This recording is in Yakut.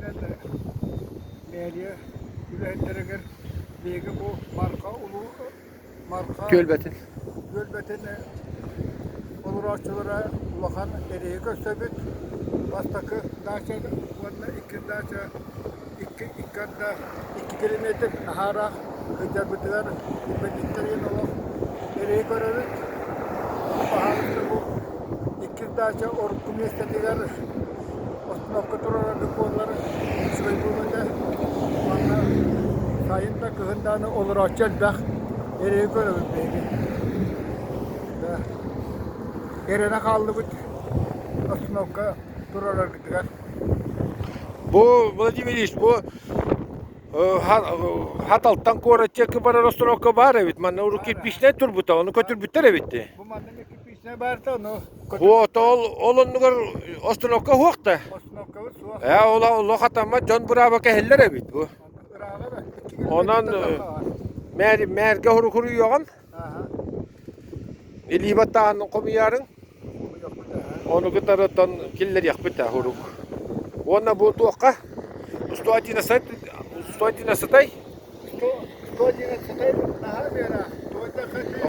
Итинэн мэрия үлэһиттэригэр биһиги бу Марха улуу Марха Түөлбэтин. түөлбэтин олорооччулара улахан эрэйи көрсөбүт. Бастакы дача уонна иккис дача икки икки арда 2 километр наһаараах сылдьарбытыгар билбэтиттэрин олох эрэйи көрөбүт. Ону баһаалыста бу иккис дача урукку миэстэтигэр остановка турараргыт буоллар үчүгэй буолуо этэ. Манна сайын да кыһын даҕаны олорооччу элбэх эрэйи көрөбүт биһиги. Эрэнэ хааллыбыт остановка турараргытыгар. Бу Владимир Ильич, бу Хаталтан куорат диэки барар остановка баар эбит. Манна урут кирпичнэй турбута, ону көтүрбүттэр эбит дии. Бу манна кирпичнэй баар да, ону Вот, ол, ол оннугар остановка суох да. Остановкабыт суох. Ээ, ол олох хатаммат дьон бырааба кэһиллэр эбит бу. Ырааҕа да. Онон мээр, мээргэ хурукуруйуоҕун. Илии баттааһын хомуйаарыҥ. Ону кытары оттон киллэриэхпит ээ урук. Уонна бу туохха? 111 111 111 наһаа биэрэ.